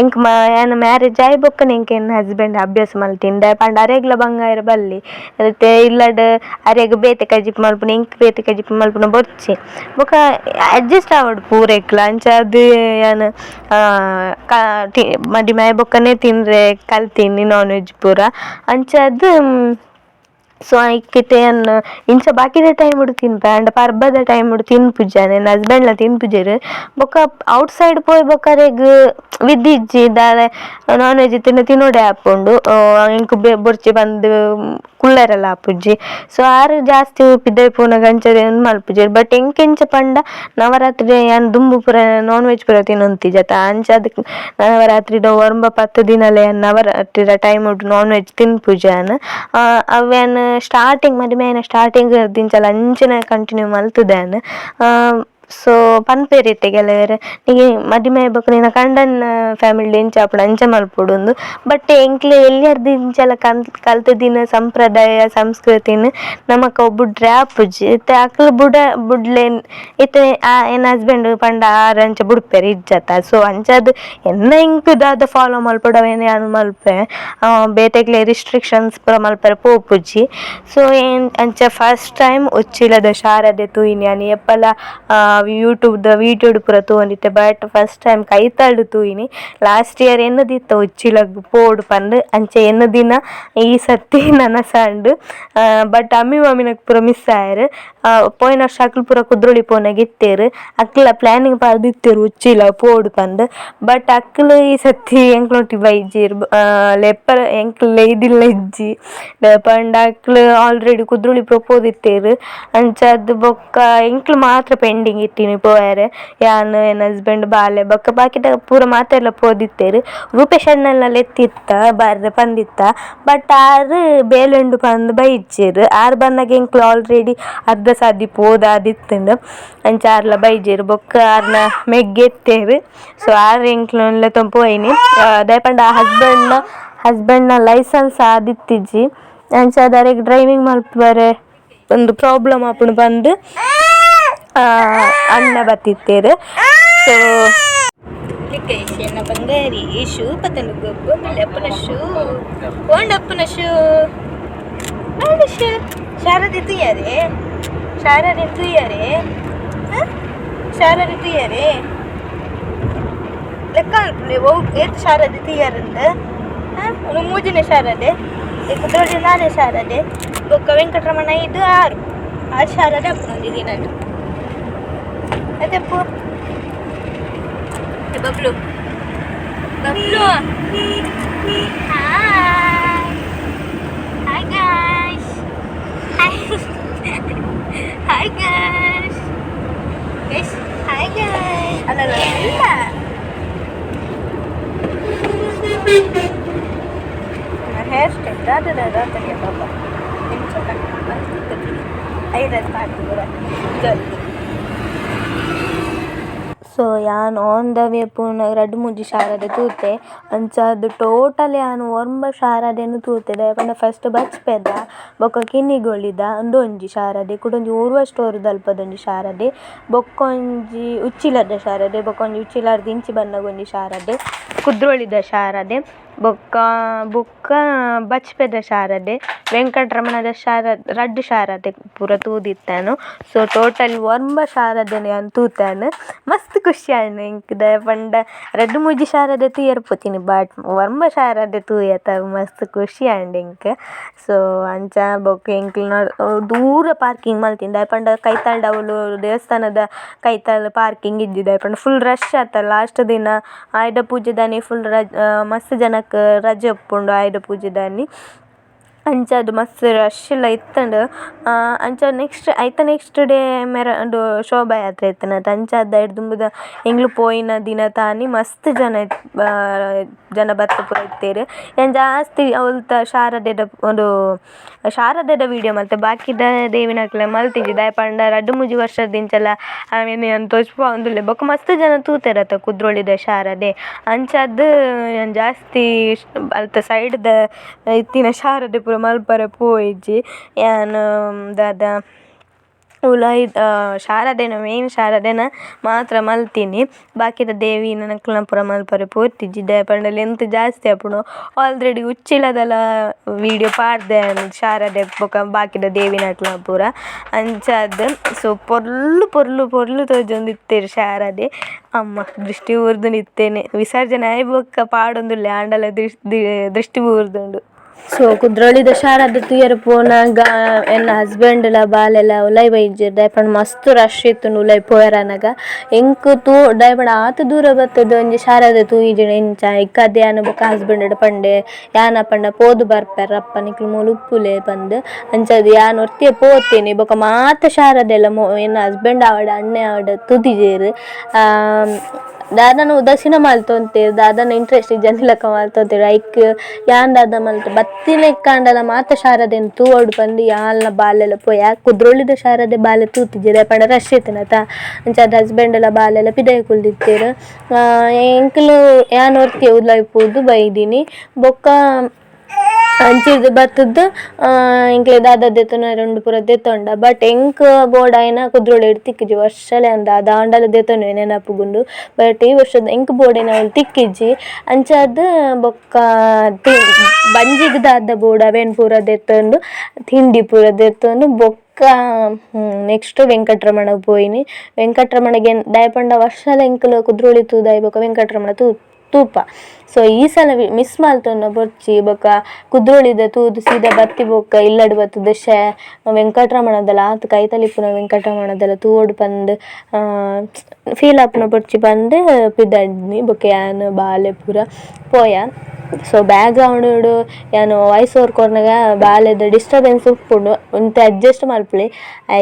ಎಂಕ್ ಯಾನ್ ಮ್ಯಾರೇಜ್ ಆಯಿ ಬೊಕ್ಕನೆ ಎಂಕ್ ಎನ್ನ ಹಸ್ಬೆಂಡ್ ಅಭ್ಯಾಸ ಮಲ್ತಿನಿ ದಾಯೆ ಪಂಡ ಅರೆಗ್ಲ ಬಂಗ ಆಯೆರೆ ಬಲ್ಲಿ ಇತ್ತೆ ಇಲ್ಲಡ್ ಅರೆಗ್ ಬೇತೆ ಕಜಿಪು ಮಲ್ಪುನ ಎಂಕ್ ಬೇತೆ ಕಜಿಪು ಮಲ್ಪುನ ಬೊರ್ಚಿ ಬೊಕ ಅಡ್ಜಸ್ಟ್ ಆವೊಡು ಪೂರೆಕ್ಲ ಅಂಚಾದ್ ಯಾನ್ ಮದಿಮೆ ಆಯಿ ಬೊಕ್ಕನೆ ತಿನ್ರೆ ಕಲ್ತಿನಿ ನಾನ್ ವೆಜ್ ಪೂರ ಅಂಚಾದ್. ಸೊ ಐಕ್ ಇತ್ತೆ ಯಾನ್ ಇಂಚ ಬಾಕಿದ ಟೈಮ್ ಡ್ ತಿನ್ಪೆ ಆಂಡ ಪರ್ಬದ ಟೈಮ್ ಡ್ ತಿನ್ಪುಜಿ ಯಾನ್ ಎನ್ನ ಹಸ್ಬೆಂಡ್ ಲ ತಿನ್ಪುಜೆರ್ ಬೊಕ ಔಟ್ ಸೈಡ್ ಪೋಯಿ ಬೊಕ ಅರೆಗ್ ವಿಧಿ ಇಜ್ಜಿ ದಾಲ ನಾನ್ ವೆಜ್ ಇತ್ತ್ಂಡ ತಿನೊಡೆ ಆಪುಂಡು ಎಂಕ್ ಬೊರ್ಚಿ ಪಂದ್ ಕುಲ್ಲೆರೆಲ ಆಪುಜಿ. ಸೊ ಆರ್ ಜಾಸ್ತಿ ಪಿದಯಿ ಪೋನಗ ಅಂಚ ಉಂದು ಮಲ್ಪುಜೆರ್ ಬಟ್ ಎಂಕ್ ಎಂಚ ಪಂಡ ನವರಾತ್ರಿ ಯಾನ್ ದುಂಬು ಪೂರ ನಾನ್ ವೆಜ್ ಪೂರ ತಿನೊಂತಿಜ್ಜತ ಅಂಚಾದ್ ನವರಾತ್ರಿದ ಒರ್ಂಬ ಪತ್ತ್ ದಿನಲ ಯಾನ್ ನವರಾತ್ರಿದ ಟೈಮ್ ಡ್ ನಾನ್ ವೆಜ್ ತಿನ್ಪುಜಿ ಯಾನ್ ಅವು ಯಾನ್ ಸ್ಟಾರ್ಟಿಂಗ್ ಮದಿಮೆ ಆಯಿನ ಸ್ಟಾರ್ಟಿಂಗ್ ದಿಂಚಲ ಅಂಚನೆ ಕಂಟಿನ್ಯೂ ಮಲ್ತುದೆ ಯಾನ್. So ಪನ್ಪೆರ್ ಇತ್ತೆ ಕೆಲವೆರ್ ನಿಗೆ ಮದಿಮೆ ಆಯಿ ನಿನ್ನ ಕಂಡನ್ನ ಫ್ಯಾಮಿಲಿ ಎಂಚ ಆಪುಂಡು ಅಂಚ ಮಲ್ಪೊಡುಂದು. ಬಟ್ ಎಂಕ್ಲೆ ಎಲ್ಯರ್ದ್ ಇಂಚಲ ಕಲ್ತುದಿನ ಸಂಪ್ರದಾಯ ಸಂಸ್ಕೃತಿನ್ ನಮಕ್ ಅವು ಬುಡ್ರೆ ಆಪುಜಿ. ಇತ್ತೆ ಅಕ್ಲ್ ಬುಡ್ಲೆ ಇತ್ತೆ ಎನ್ನ ಹಸ್ಬೆಂಡ್ ಪಂಡ ಆರ್ ಅಂಚ ಬುಡ್ಪೆರ್ ಇಜ್ಜತ್ತ. ಸೊ ಅಂಚಾದ್ ಎನ್ನ ಎಂಕ್ ದಾದ ಫಾಲೋ ಮಲ್ಪೊಡು ಅವೆನ್ ಯಾನ್ ಮಲ್ಪೆ, ಬೇತೆಗ್ಲೆ ರಿಸ್ಟ್ರಿಕ್ಷನ್ಸ್ ಪೂರ ಮಲ್ಪೆರೆ ಪೋಪುಜಿ. ಸೊ ಏನ್ ಅಂಚ ಫಸ್ಟ್ ಟೈಮ್ ಉಚ್ಚಿಲದ ಶಾರದೆ ತೂಯಿನಿ ಯಾನ್. ಏಪಲ ಯೂಟ್ಯೂಬ್ ದ ವೀಡಿಯೋಡ್ ಪೂರ ತೂವೊಂದಿತ್ತೆ, but first time ಕೈತಲ್ಡ್ ತೂಯಿನಿ. ಲಾಸ್ಟ್ ಇಯರ್ ಎನ್ನುದಿತ್ತ ಉಚ್ಚಿಲಗ್ ಪೋಡು ಪಂದ್, ಅಂಚ ಎನ್ನುದಿನ ಈ ಸರ್ತಿ ನನಸಾಂಡ್. ಬಟ್ ಅಮ್ಮಿ ಮಾಮಿನಕ್ ಪೂರ ಮಿಸ್ ಆಯೆರ್. ಪೋಯಿನ ವರ್ಷ ಅಕ್ಲ್ ಪೂರ ಕುದ್ರೋಳಿ ಪೋನಗ ಇತ್ತೆರ್, ಅಕ್ಲ ಪ್ಲಾನಿಂಗ್ ಪಾಡ್ದಿತ್ತೆರ್ ಉಚ್ಚಿಲ ಪೋಡು ಪಂದ್. ಬಟ್ ಅಕ್ಲ್ ಈ ಸರ್ತಿ ಎಂಕ್ಲೊಟ್ಟಿಗೆ ಬೈಜೆರ್, ಲೆಪ್ಪರೆ ಎಂಕ್ಲ ಲೆಯ್ದಿಲ್ಲ ಇಜ್ಜಿ ಪಂಡ ಅಕ್ಲ್ ಆಲ್ರೆಡಿ ಕುದ್ರೋಳಿ ಪೂರ ಪೋದಿತ್ತೆರ್. ಅಂಚಾದ್ ಬೊಕ್ಕ ಎಂಕ್ಲು ಮಾತ್ರ ಪೆಂಡಿಂಗ್ ಇತ್ತಿನಿ ಪೋಯೆರೆ, ಯಾನ್ ಎನ್ನ ಹಸ್ಬೆಂಡ್ ಬಾಲೆ ಬೊಕ್ಕ ಬಾಕಿದ ಪೂರ ಮಾತೆರ್ಲ ಪೋದಿತ್ತೆರ್. ರೂಪೇಶ್ ಅಣ್ಣನ್ಲ ಲೆತ್ತಿತ್ತ ಬರ್ರೆ ಪಂದಿತ್ತ, ಬಟ್ ಆರ್ ಬೇಲೆ ಉಂಡು ಪಂದ್ ಬೈಜೆರ್. ಆರ್ ಬನ್ನಗ ಎಂಕ್ಲು ಆಲ್ರೆಡಿ ಅರ್ಧ ಸಾದಿ ಪೋದಾದಿತ್ತುಂಡು, ಅಂಚ ಆರ್ಲ ಬೈಜೆರ್. ಬೊಕ್ಕ ಆರ್ನ ಮೆಗ್ಗೆ ಇತ್ತೆರ್, ಸೊ ಆರ್ ಎಂಕ್ಲೆನ್ ಲೆತೊಂದು ಪೋಯಿನಿ. ದಾಯೆ ಪಂಡ ಹಸ್ಬೆಂಡ್ನ ಲೈಸೆನ್ಸ್ ಆದಿತ್ತಿಜಿ, ಅಂಚಾದ್ ಅರೆಗ್ ಡ್ರೈವಿಂಗ್ ಮಲ್ಪರೆ ಒಂದು ಪ್ರಾಬ್ಲಮ್ ಆಪುಂಡು ಪಂದ್ ಅಣ್ಣ ಬತ್ತಿತ್ತೆರ್. ಸೊ ಎನ್ನ ಬಂಗಾರಿ ಶೂ ಪತೊಂದು ಗೊಬ್ಬೊಂದುಲ್ಲೆ, ಅಪ್ಪನ ಶೂ ಓಂಡ ಅಪ್ಪನ ಶೂ ಓಂಡ ಶೂ. ಶಾರದೆ ತೂಯರೆ, ಶಾರದೆ ತೂಯರೆ, ಶಾರದೆ ತೂಯರೆ ಲೆಕ್ಕ ಮಲ್ಪುಲೆ ಒವು ಏತ್ ಶಾರದೆ ತೂಯರಂದ್. ಉಂದು ಮೂಜಿನೆ ಶಾರದೆ, ಕುದ್ರೋಳಿ ನಾಲ್ನೇ ಶಾರದೆ, ಬೊಕ್ಕ ವೆಂಕಟರಮಣ 5 6 6 ಶಾರದೆ ಆಪುಂಡು ಒಂಜಿ ದಿನಟ್. ಅತೆಪ್ಪು Bablu Bablu hi hi guys, hi hi guys guys, hi guys. ಅಲ್ಲ ಅಲ್ಲ ಹೇರ್ ಸ್ಟೈಲ್ ದಾದ ದಾದ ಪಾಪ ಎಂಚ ಐರನ್ ಮಾಡ್ತಿದ್ದೀರ. ಸೊ ಯಾನ್ on the way ಪೋನಗ ರಡ್ಡ್ ಮೂಜಿ ಶಾರದೆ ತೂತೆ, ಅಂಚಾದ್ ಟೋಟಲ್ ಯಾನ್ ಒರ್ಂಬ ಶಾರದೆನ್ ತೂತೆ. ದಾಯೆ ಪಂಡ ಫಸ್ಟ್ ಬಜ್ಪೆದ ಬೊಕ್ಕ ಕಿನ್ನಿಗೋಳಿದ ಉಂದೊಂಜಿ ಶಾರದೆ, ಕುಡೊಂಜಿ ಊರ್ವ ಸ್ಟೋರ್ ದಲ್ಪದೊಂಜಿ ಶಾರದೆ, ಬೊಕ್ಕೊಂಜಿ ಉಚ್ಚಿಲದ ಶಾರದೆ, ಬೊಕ್ಕೊಂಜಿ ಉಚ್ಚಿಲರ್ದ್ ಇಂಚಿ ಬನ್ನಗ ಒಂಜಿ ಶಾರದೆ, ಕುದ್ರೋಳಿದ ಶಾರದೆ, ಬೊಕ್ಕ ಬೊಕ್ಕ ಬಜ್ಪೆದ ಶಾರದೆ, ವೆಂಕಟರಮಣದ ರಡ್ಡ್ ಶಾರದೆ ಪೂರ ತೂದಿತ್ತೇನು. ಸೊ ಟೋಟಲ್ ಒರ್ಂಬ ಶಾರದೆನ್ ಯಾನ್ ತೂತೇನ್. ಮಸ್ತ್ ಖುಷಿ ಆಂಡ್ ಎಂಕ್ ದಾಯೆ ಪಂಡ ರಡ್ಡ್ ಮೂಜಿ ಶಾರದೆ ತೂಯೆರೆ ಪೋತಿನಿ, ಬಟ್ ಒರ್ಂಬ ಶಾರದೆ ತೂಯೆತ ಮಸ್ತ್ ಖುಷಿ ಆಂಡ್ ಎಂಕ್. ಸೊ ಅಂಚ ಬೊಕ್ಕ ಎಂಕ್ಲ್ನ ದೂರ ಪಾರ್ಕಿಂಗ್ ಮಲ್ತಿನಿ, ದಾಯೆ ಪಂಡ ಕೈತಲ್ಡ್ ಅವ್ಲು ದೇವಸ್ಥಾನದ ಕೈತಲ್ ಪಾರ್ಕಿಂಗ್ ಇಜ್ಜಿ. ದಾಯೆ ಪಂಡ ಫುಲ್ ರಶ್ ಆತ ಲಾಸ್ಟ್ ದಿನ ಆಯುಧ ಪೂಜೆದಾನಿ ಫುಲ್ ಮಸ್ತ್ ಜನಕ್ ರಜೆ ಉಪ್ಪುಂಡು ಆಯುಧ ಪೂಜೆದಾನಿ, ಅಂಚಾದ್ ಮಸ್ತ್ ರಶ್ ಲ ಇತ್ತ್ಂಡ್. ಅಂಚ ನೆಕ್ಸ್ಟ್ ಐತ ನೆಕ್ಸ್ಟ್ ಡೇ ಉಂದು ಶೋಭಾಯಾತ್ರೆ ಇತ್ತಿನತ, ಅಂಚಾದ್ ಐಡ್ ದುಂಬುದ ಎಂಕ್ಲು ಪೋಯಿನ ದಿನತಾನಿ ಮಸ್ತ್ ಜನ ಜನ ಬತ್ತ್ ಪೂರ ಇತ್ತೆರ್. ಯಾನ್ ಜಾಸ್ತಿ ಅಲ್ತ ಶಾರದೆದ ಉಂದು ಶಾರದೆದ ವೀಡಿಯೋ ಮಲ್ತೆ, ಬಾಕಿದ ದೇವಿನಕ್ಲೆ ಮಲ್ತಿಜಿ. ದಾಯೆ ಪಂಡ ರಡ್ಡ್ ಮೂಜಿ ವರ್ಷದಿಂಚಲ ಅವೆನ್ ಯಾನ್ ತೋಜ್ಪಾವೊಂದುಲ್ಲೆ. ಬೊಕ್ಕ ಮಸ್ತ್ ಜನ ತೂತೆರತ ಕುದ್ರೋಳಿದ ಶಾರದೆ, ಅಂಚಾದ್ ಯಾನ್ ಜಾಸ್ತಿ ಅಲ್ತ ಸೈಡ್ ದ ಇತ್ತಿನ ಶಾರದೆ ಪೂರ ಮಲ್ಪರೆ ಪೋಯಿಜಿ. ಯಾನ್ ದಾದ ಉಲಾಯಿ ಶಾರದೆನ ಮೇನ್ ಶಾರದೆನ ಮಾತ್ರ ಮಲ್ತಿನಿ, ಬಾಕಿದ ದೇವಿನಕ್ಲೆನ ಪೂರ ಮಲ್ಪರೆ ಪೋತಿಜಿ. ದಾಯೆ ಪಂಡ ಲೆಂತ್ ಜಾಸ್ತಿ ಆಪುಂಡು. ಆಲ್ರೆಡಿ ಉಚ್ಚಿಲದಲ ವೀಡಿಯೋ ಪಾಡ್ದೆ ಶಾರದೆ ಬೊಕ ಬಾಕಿದ ದೇವಿನಕ್ಲೆನ ಪೂರ, ಅಂಚಾದ್ ಸೊ ಪೊರ್ಲು ಪೊರ್ಲು ಪೊರ್ಲು ತೋಜೊಂದಿತ್ತೆರ್ ಶಾರದೆ. ಅಮ್ಮ ದೃಷ್ಟಿ ಬೂರ್ದುಂಡು ಇತ್ತೆನೆ ವಿಸರ್ಜನೆ ಆಯಿ ಬೊಕ್ಕ ಪಾಡೊಂದುಲ್ಲೆ ಆಂಡಲ ದೃಷ್ಟಿ ಬೂರ್ದುಂಡು. ಸೊ ಕುದ್ರೋಳಿದ ಶಾರದೆ ತೂಯೆರೆ ಪೋನಗ ಎನ್ನ ಹಸ್ಬೆಂಡ್ ಲ ಬಾಲೆಲ ಉಲಾಯಿ ಬೈಜೆರ್, ದಾಯೆ ಪಂಡ ಮಸ್ತ್ ರಶ್ ಇತ್ತುಂಡು ಉಲಾಯಿ ಪೋಯೆರೆ ಅನಗ. ಎಂಕ್ ತೂ ದಾಯೆ ಪಂಡ ಆತ್ ದೂರ ಬತ್ತುದು ಒಂಜಿ ಶಾರದೆ ತೂಯಿಜಿಡ ಎಂಚ ಇಕ್ಕದ ಯಾನ್ ಬೊಕ್ಕ ಹಸ್ಬೆಂಡ್ ಪಂಡೆ ಯಾನ ಪಂಡ ಪೋದು ಬರ್ಪೆರ್ ಅಪ್ಪ ನಿಕುಲು ಮೂಲು ಉಪ್ಪುಲೆ ಪಂದ್. ಅಂಚಾದ್ ಯಾನ್ ಒರ್ತಿಯೆ ಪೋತೇನಿ, ಬೊಕ್ಕ ಮಾತ ಶಾರದೆಲ ಎನ್ನ ಹಸ್ಬೆಂಡ್ ಆವಡ್ ಅಣ್ಣೆ ಆವಡ್ ತೂತಿಜೆರ್. ದಾದನ ಉದಾಸೀನ ಮಲ್ತೊಂತೆರ್ ದಾದನ ಇಂಟ್ರೆಸ್ಟ್ ಇಜ್ಜಂದಿಲಕ ಮಲ್ತೊಂತೆರ್ ಐಕ್ ಯಾನ್ ದಾದ ಮಲ್ತೆ ಬತ್ತಿಲೆಕ್ಕಾಂಡಲ ಮಾತ ಶಾರದೆನ್ ತೂವೊಡು ಪಂದ್ ಯಾನ್ಲ ಬಾಲೆಲ ಪೋಯೆ ಕುದ್ರೋಳಿದ ಶಾರದೆ ಬಾಲೆ ತೂತಿಜೆರ್ ದಾಯೆ ಪಂಡ ರಶ್ ಇತ್ತಿನತ ಅಂಚಾದ್ ಹಸ್ಬೆಂಡ್ ಲ ಬಾಲೆಲ ಪಿದಯಿ ಕುಲ್ದಿತ್ತೆರ್. ಎಂಕುಲು ಯಾನ್ ಒರ್ತಿ ಉಲಾಯಿ ಪೋದು ಬೈದಿನಿ ಬೊಕ್ಕ ಅಂಚಿರ್ದ್ ಬತ್ತುದು ಎಂಕ್ಲೆ ದಾದ ದೆತೊನರೆ ಉಂಡು ಪೂರ ದೆತೊಂಡ. ಬಟ್ ಎಂಕ್ ಬೋಡಾಯಿನ ಕುದ್ರೋಳಿಡ್ ತಿಕ್ಕಿಜಿ ವರ್ಷಲ ಯಾನ್ ದಾದ ಆಂಡಲ ದೆತೊನುವೆ ನೆನಪುಗುಂಡು. ಬಟ್ ಈ ವರ್ಷದ ಎಂಕ್ ಬೋಡಾಯಿನ ಅವ್ಲು ತಿಕ್ಕಿಜಿ. ಅಂಚಾದ್ ಬೊಕ್ಕ ಬಂಜಿಗ್ ದಾದ ಬೋಡು ಅವೆನ್ ಪೂರ ದೆತೊಂದು ತಿಂಡಿ ಪೂರ ದೆತೊಂದು ಬೊಕ್ಕ ನೆಕ್ಸ್ಟ್ ವೆಂಕಟ್ರಮಣಗ್ ಪೋಯಿನಿ. ವೆಂಕಟ್ರಮಣಗ್ ದಾಯೆ ಪಂಡ ವರ್ಷಲ ಎಂಕುಲು ಕುದ್ರೋಳಿ ತೂದಾಯಿ ಬೊಕ್ಕ ವೆಂಕಟ್ರಮಣ ತೂಪ. ಸೊ ಈ ಸಲ ಮಿಸ್ ಮಲ್ತೊನ್ನ ಬೊರ್ಚಿ ಬೊಕ್ಕ ಕುದ್ರೋಳಿದ ತೂದು ಸೀದಾ ಬತ್ತಿ ಬೊಕ್ಕ ಇಲ್ಲಡ್ ಬತ್ತುದು ಶೇ ವೆಂಕಟ್ರಮಣದಲ ಆತ್ ಕೈತಲ್ ಇಪ್ಪುನ ವೆಂಕಟ್ರಮಣದಲ ತೂವೊಡು ಪಂದ್ ಫೀಲ್ ಆಪುನ ಬೊರ್ಚಿ ಪಂದ್ ಪಿದಡ್ನಿ. ಬೊಕ್ಕ ಯಾನ್ ಬಾಲೆ ಪೂರ ಪೋಯ. ಸೊ ಬ್ಯಾಕ್ಗ್ರೌಂಡ್ ಯಾನ್ ವಾಯ್ಸ್ ಓವರ್ ಕೊರ್ನಗ ಬಾಲೆದ ಡಿಸ್ಟರ್ಬೆನ್ಸ್ ಉಪ್ಪುಂಡು ಒಂತೆ ಅಡ್ಜಸ್ಟ್ ಮಲ್ಪುಲೆ.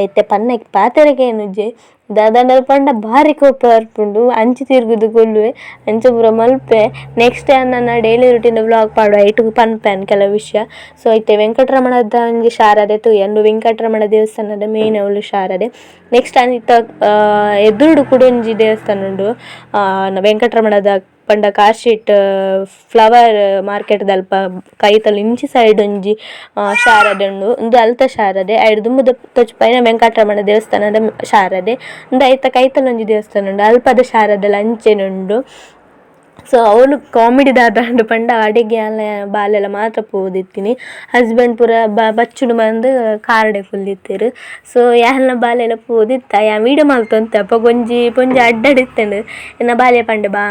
ಐತೆ ಪನ್ನಕ್ಕೆ ಪಾತೆರಕ್ಕೆ ಕೇನುಜಿ ದಾದಾಂಡಲ ಪಂಡ ಬಾರಿ ಕೋಪ ಬರ್ಪುಂಡು ಅಂಚಿ ತಿರುಗುದು ಕುಲ್ಲುವೆ ಅಂಚ ಪೂರ ಮಲ್ಪೆ. ನೆಕ್ಸ್ಟ್ ಯಾನ್ ನನ daily routine vlog ಪಾಡುವ ಐಟ್ ಪನ್ಪೆ ಕೆಲವು ವಿಷಯ. ಸೊ ಇತ್ತೆ ವೆಂಕಟರಮಣದ ಒಂಜಿ ಶಾರದೆ ತೂಯ ಉಂದು ವೆಂಕಟರಮಣ ದೇವಸ್ಥಾನದ ಮೇನ್ ಅವ್ಲು ಶಾರದೆ. ನೆಕ್ಸ್ಟ್ ಐತ ಎದುರುಡು ಕೂಡ ಒಂಜಿ ದೇವಸ್ಥಾನ ಉಂಡು ವೆಂಕಟರಮಣದ ಪಂಡ ಕಾಶಿಟ್ ಫ್ಲವರ್ ಮಾರ್ಕೆಟ್ ದಲ್ಪ ಕೈತಲ್ ಇಂಚಿ ಸೈಡ್ ಒಂಜಿ ಶಾರದೆ ಉಂಡು. ಉಂದು ಅಲ್ತ ಶಾರದೆ ಐಡ್ ದುಂಬುದ ತೋಜಿಪಾಯಿನ ವೆಂಕಟರಮಣ ದೇವಸ್ಥಾನದ ಶಾರದೆ. ಉಂದು ಐತ ಕೈತಲ್ ಒಂಜಿ ದೇವಸ್ಥಾನ ಉಂಡು ಅಲ್ಪದ ಶಾರದೆಲ ಅಂಚೆನೆ ಉಂಡು. ಸೊ ಅವ್ಲು ಕಾಮಿಡಿ ದಾದ ಉಂಡು ಪಂಡ ಅಡೆಗೆ ಯಾನ್ಲ ಬಾಲೆಲ ಮಾತ್ರ ಪೋದಿತ್ತಿನಿ. ಹಸ್ಬೆಂಡ್ ಪೂರ ಬಚ್ಚುಡು ಬಂದು ಕಾರ್ಡೆ ಕುಲ್ದಿತ್ತೆರ್. ಸೊ ಯಾನ್ಲ ಬಾಲೆಲ ಪೋದಿತ್ತ ಯಾನ್ ವೀಡಿಯೋ ಮಲ್ತೊಂತೆ ಅಪಗ ಒಂಜಿ ಪೊಂಜಿ ಅಡ್ಡಡ್ ಇತ್ತುಂಡು. ಎನ್ನ ಬಾಲೆ ಪಂಡೆ ಬಾ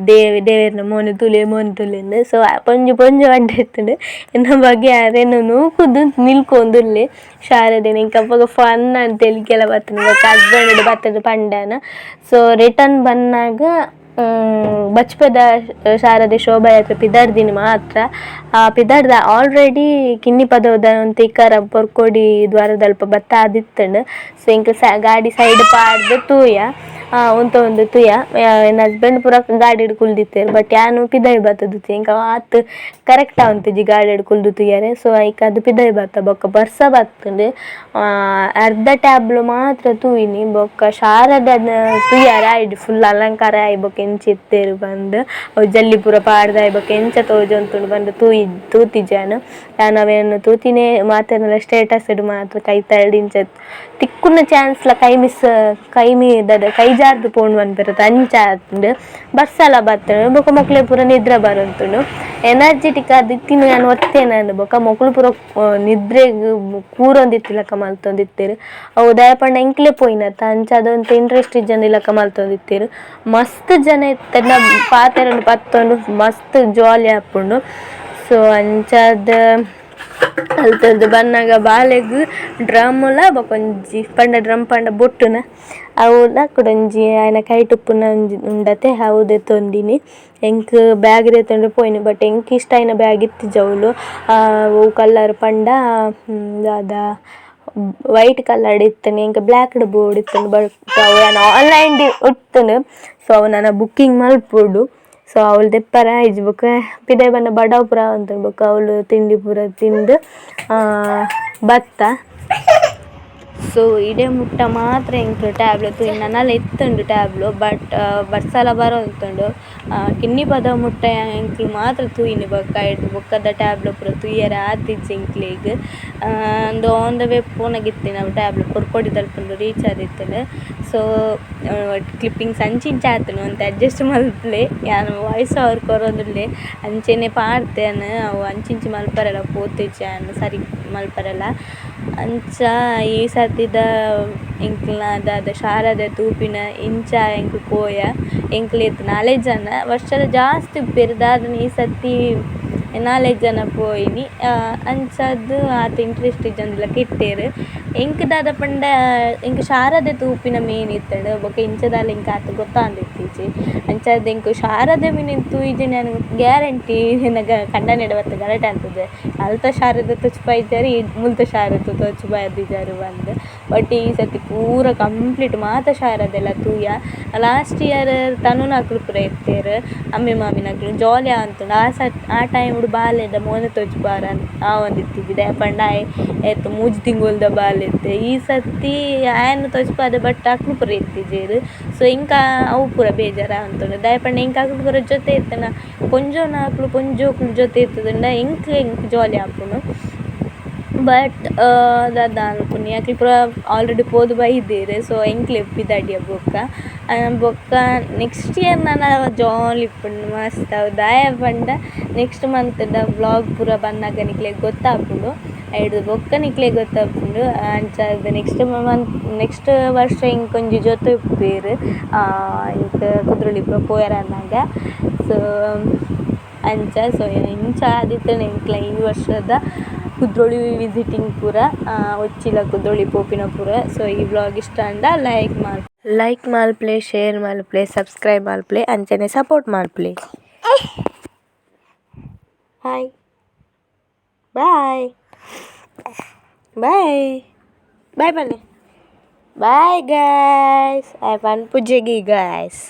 ದೇವೆರ್ನ ಮೋನೆ ತೂಲೆ ಮೋನೆ ತೂಲೆ. ಸೊ ಪೊಂಜಿ ಪೊಂಜಿ ಅಡ್ಡ ಇತ್ತುಂಡು. ಎನ್ನ ಬಗ್ಗೆ ಅರೆನ ನೂಕುದು ನಿಲ್ಕೊಂದುಲ್ಲೆ ಶಾರದೆನ ಎಂಕ್ ಅಪಗ ಫನ್ ಅಂತ ತೆಲಿಕೆಲ ಬತ್ತುಂಡು. ಬೊಕ್ಕ ಹಸ್ಬೆಂಡ್ ಬತ್ತುದು ಪಂಡಾನ. ಸೊ ರಿಟರ್ನ್ ಬನ್ನಾಗ ಬಚ್ಪೆದ ಶಾರದೆ ಶೋಭಾಯಾತ್ರೆ ಪಿದಡ್ದಿನಿ ಮಾತ್ರ. ಪಿದಡ್ದ ಆಲ್ರೆಡಿ ಕಿನ್ನಿ ಪದವುದ ಒಂತೆ ಇಕಾರ ಪೊರ್ಕೋಡಿ ದ್ವಾರದಲ್ಪ ಬತ್ತ ಆದಿತ್ತುಂಡು. ಸೊ ಎಂಕ್ ಗಾಡಿ ಸೈಡ್ ಪಾಡ್ದ್ ತೂಯ ಉಂತ ಒಂದು ತೂಯ. ಎನ್ನ ಹಸ್ಬೆಂಡ್ ಪೂರ ಗಾಡಿಡ್ ಕುಲ್ದಿತ್ತೆರ್ ಬಟ್ ಯಾನ್ ಪಿದಯಿ ಬತ್ತುದು ಎಂಕ್ ಆತ್ ಕರೆಕ್ಟ್ ಆವೊಂತಿಜಿ ಗಾಡಿಡ್ ಕುಲ್ದು ತೂಯರೆ. ಸೊ ಐಕ್ ಅದು ಪಿದಯಿ ಬತ್ತ ಬೊಕ್ಕ ಬರ್ಸ ಬತ್ತುಂಡು. ಅರ್ಧ ಟ್ಯಾಬ್ಲೋ ಮಾತ್ರ ತೂಯಿನಿ. ಬೊಕ್ಕ ಶಾರದನ ತೂಯರೆ ಆಯ್ಡ್ ಫುಲ್ ಅಲಂಕಾರ ಆಯಿ ಬೊಕ್ಕ ಎಂಚ ಇತ್ತೆರ್ ಪಂದ್ ಅವು ಜಲ್ಲಿ ಪೂರ ಪಾಡ್ದಾಯಿ ಬೊಕ್ಕ ಎಂಚ ತೋಜೊಂತುಂಡು ಪಂದ್ ತೂತಿಜಿ ಯಾನ್. ಯಾನ್ ಅವೆನ್ ತೂತಿನೇ ಮಾತೆರ್ನಲ ಸ್ಟೇಟಸ್ ಡ್ ಮಾತ್ರ ಕೈತಲ್ಡ್ ಇಂಚ ತಿಕ್ಕುನ ಚಾನ್ಸ್ ಲ ಕೈ ಮಿಸ್ ಕೈ ಮೀ ದಾದ ಕೈ ಜಾರ್ದ್ ಪೋಂಡು ಪನ್ಪೆರ್ ಅಂಚ ಆತ್ಂಡ್. ಬರ್ಸಲ ಬತ್ತ್ಂಡ್ ಬೊಕ ಮೊಕ್ಲೆಗ್ ಪೂರ ನಿದ್ರೆ ಬರೊಂತುಂಡು. ಎನರ್ಜೆಟಿಕ್ ಆದ್ ಇತ್ತಿನ ಯಾನ್ ಒತ್ತೇನಂದ್ ಬೊಕ ಮೊಕುಲು ಪೂರ ನಿದ್ರೆಗ್ ಕೂರೊಂದಿತ್ತಿಲಕ ಮಲ್ತೊಂದಿತ್ತೆರ್. ಅವು ದಾಯೆ ಪಂಡ ಎಂಕ್ಲೆ ಪೋಯಿನತ ಅಂಚಾದ್ ಒಂತೆ ಇಂಟ್ರೆಸ್ಟ್ ಇಜ್ಜಂದಿಲಕ ಮಲ್ತೊಂದಿತ್ತೆರ್. ಮಸ್ತ್ ಜನ ಇತ್ತೆರ್ನ ಪಾತೆರೊಂದು ಪತ್ತೊಂದು ಮಸ್ತ್ ಜಾಲಿ ಆಪುಂಡು. ಸೊ ಅಂಚಾದ್ ಅಲ್ತುರ್ದು ಬನ್ನಗ ಬಾಲೆಗ್ ಡ್ರಮ್ ಲ ಬೊಕ ಒಂಜಿ ಪಂಡ ಡ್ರಮ್ ಪಂಡ ಬೊಟ್ಟುನ ಅವುಲ ಕುಡೊಂಜಿ ಆಯನ ಕೈಟ್ ಉಪ್ಪುನ ಒಂಜಿ ಉಂಡತೆ ಅವು ದೆತೊಂದಿನಿ. ಎಂಕ್ ಬ್ಯಾಗ್ ದೆತೊಂದು ಪೋಯಿನಿ ಬಟ್ ಎಂಕ್ ಇಷ್ಟ ಆಯಿನ ಬ್ಯಾಗ್ ಇತ್ತಿಜಿ ಅವ್ಲು. ಒವು ಕಲರ್ ಪಂಡ ದಾದ ವೈಟ್ ಕಲರ್ಡ್ ಇತ್ತುಂಡು ಎಂಕ್ ಬ್ಲ್ಯಾಕ್ ಡ್ ಬೋಡಿತ್ತುಂಡು ಬಟ್ ಅವು ಯಾನ್ ಆನ್ಲೈನ್ ಡ್ ಇತ್ತುಂಡು. ಸೊ ಅವು ನನ ಬುಕ್ಕಿಂಗ್ ಮಲ್ಪೊಡು. ಸೊ ಅವ್ಲು ದೆಪ್ಪರೆ ಆಯಿಜಿ ಬೊಕ ಪಿದಯಿ ಬನ್ನ ಬಡವು ಪೂರ ಆವೊಂದುಂಡು. ಬೊಕ ಅವ್ಲು ತಿಂಡಿ ಪೂರ ತಿಂದು ಬತ್ತ. ಸೊ ಇಡೆ ಮುಟ್ಟ ಮಾತ್ರ ಎಂಕ್ ಟ್ಯಾಬ್ಲೋ ತೂಯಿ ನನಲ ಇತ್ತುಂಡು ಟ್ಯಾಬ್ಲೋ ಬಟ್ ಬರ್ಸಲ ಬರೊಂತುಂಡು. ಕಿನ್ನಿ ಪದವು ಮುಟ್ಟ ಎಂಕ್ಲು ಮಾತ್ರ ತೂಯಿನಿ ಬೊಕ ಐಟ್ ಬೊಕ್ಕದ ಟ್ಯಾಬ್ಲೋ ಪೂರ ತೂಯರೆ ಆತಿಜಿ ಎಂಕ್ಲೆಗ್. ಉಂದು on the way ಪೋನಗ ಇತ್ತಿನ ಟ್ಯಾಬ್ಲೋ ಪೊರ್ಕೊಡಿದಲ್ಪ ರೀಚ್ ಆದಿತ್ತುಂಡು. ಸೊ ಕ್ಲಿಪ್ಪಿಂಗ್ಸ್ ಅಂಚಿ ಇಂಚ ಆತುಂಡು ಒಂತೆ ಅಡ್ಜಸ್ಟ್ ಮಲ್ಪುಲೆ. ಯಾನ್ ವಾಯ್ಸ್ ಓವರ್ ಕೊರೊಂದುಲ್ಲೆ ಅಂಚೆನೆ ಪಾಡ್ತೇನೆ ಅವು ಅಂಚಿ ಇಂಚಿ ಮಲ್ಪರೆಲ ಪೋತಿಜಿ ಯಾನ್ ಸರಿ ಮಲ್ಪರೆಲ. ಅಂಚ ಈ ಸರ್ತಿದ ಎಂಕ್ಲ್ನ ದಾದ ಶಾರದೆ ತೂಪಿನ ಇಂಚ ಎಂಕ್ ಪೋಯ. ಎಂಕ್ಲು ಏತ್ ನಾಲೈದು ಜನ ವರ್ಷದ ಜಾಸ್ತಿ ಉಪ್ಪೆರ್ ದಾದನ ಈ ಸರ್ತಿ ನಾಲೈದು ಜನ ಪೋಯಿನಿ. ಅಂಚಾದ್ ಆತ್ ಇಂಟ್ರೆಸ್ಟ್ ಇಜ್ಜಂದಿಲಕ ಇತ್ತೆರ್. ಎಂಕ್ ದಾದ ಪಂಡ ಎಂಕ್ ಶಾರದೆ ತೂಪಿನ ಮೇನ್ ಇತ್ತುಂಡು ಬೊಕ ಇಂಚ ದಾಲ ಎಂಕ್ ಆತ್ ಗೊತ್ತಾಂದಿತ್ತಿಜಿ. ಅಂಚಾದ್ ಎಂಕ್ ಶಾರದೆ ಮಿನಿ ತೂಯಿಜಿಂಡ ಯಾನ್ ಗ್ಯಾರಂಟಿ ಎನ್ನ ಕಂಡನಿಡ ಬತ್ತ್ ಗಲಾಟೆ ಆತುಜೆ ಅಲ್ತ ಶಾರದೆ ತೋಜಿಪಾಯಿಜರ್ ಈ ಮುಲ್ತ ಶಾರದೆ ತೋಜಿಪಾದಿಜರ್ ಪಂದ್. ಬಟ್ ಈ ಸರ್ತಿ ಪೂರ ಕಂಪ್ಲೀಟ್ ಮಾತ ಶಾರದೆಲ ತೂಯ. ಲಾಸ್ಟ್ ಇಯರ್ ತನುನಕುಲು ಪೂರ ಇತ್ತೆರ್, ಅಮ್ಮೆ ಮಾಮಿನಕುಲು ಜಾಲಿ ಆತುಂಡು ಆ ಸರ್ತಿ ಆ ಟೈಮ್ ಡು ಬಾಲೆದ ಮೋನೆ ತೋಜಿಪಾರ ಆವೊಂದಿತ್ತಿಜಿ ದಾಯೆ ಪಂಡ ಆಯೆ ಏತ್ ಮೂಜಿ ತಿಂಗೊಳ್ದ ಬಾಲೆ ಇತ್ತೆ. ಈ ಸರ್ತಿ ಆಯನ್ ತೋಜ್ಪಾದೆ ಬಟ್ ಅಕುಲು ಪೂರ ಇತ್ತಿಜೆರ್. ಸೋ ಎಂಕ್ ಅವು ಪೂರ ಬೇಜಾರ್ ಆವೊಂದುಂಡು ದಾಯೆ ಪಂಡ ಎಂಕ್ ಅಕುಲು ಪೂರ ಜೊತೆ ಇತ್ತ್ಂಡ ಪೊಂಜೊವುನಕುಲು ಪೊಂಜೋಕುಲು ಜೊತೆ ಇತ್ತುದುಂಡ ಎಂಕ್ ಎಂಕ್ ಜಾಲಿ ಆಪುಂಡು. ಬಟ್ ದಾದ ಮನ್ಪುನಿ ಅಕುಲು ಪೂರ ಆಲ್ರೆಡಿ ಪೋದು ಬೈದೆರ್ ಸೋ ಎಂಕ್ಲೆ ಪಿದಾಡಿಯ ಬೊಕ ಬೊಕ ನೆಕ್ಸ್ಟ್ ಇಯರ್ ನನ ಜಾಲಿ ಇಪ್ಪುಂಡು ಮಸ್ತ್ ಅವು ದಾಯೆ ಪಂಡ ನೆಕ್ಸ್ಟ್ ಮಂತ್ ದ ವ್ಲೋಗ್ ಪೂರ ಬನ್ನಗ ನಿಕ್ಲೆಗ್ ಗೊತ್ತಾಪುಂಡು ಐಡ್ದ್ ಬೊಕ ನಿಕ್ಲೆಗ್ ಗೊತ್ತಾಪುಂಡು. ಅಂಚಾದ್ ನೆಕ್ಸ್ಟ್ ಮಂತ್ ನೆಕ್ಸ್ಟ್ ವರ್ಷ ಎಂಕ್ ಒಂಜಿ ಜೊತೆ ಇಪ್ಪುವೆರ್ ಎಂಕ್ ಕುದ್ರೋಳಿ ಪೂರ ಪೋಯೆರೆ ಆನಗ. ಸೋ ಅಂಚ ಸೋ ಇಂಚ ಆದಿತ್ತ್ಂಡ್ ಎಂಕ್ಲೆ ಈ ವರ್ಷದ ಕುದ್ರೋಳಿ ವಿಸಿಟಿಂಗ್ ಪೂರ ಉಚ್ಚಿಲ ಕುದ್ರೋಳಿ ಪೋಪಿನ ಪೂರ. ಸೋ ಈ ವ್ಲೋಗ್ ಇಷ್ಟ ಆಂಡ ಲೈಕ್ ಮನ್ಪುಲೆ. ಲೈಕ್ ಮನ್ಪುಲೆ ಶೇರ್ ಮನ್ಪುಲೆ ಸಬ್ಸ್ಕ್ರೈಬ್ ಮನ್ಪುಲೆ ಅಂಚನೆ ಸಪೋರ್ಟ್ ಮನ್ಪುಲೆ. ಹಾಯ್ ಬಾಯ್ ಬಾಯ್ ಬಾಯ್ ಪನ್ಲೆ ಬಾಯ್ ಗೈಸ್ ಆಯೆ ಪನ್ಪುಜೆಗೆ ಗೈಸ್.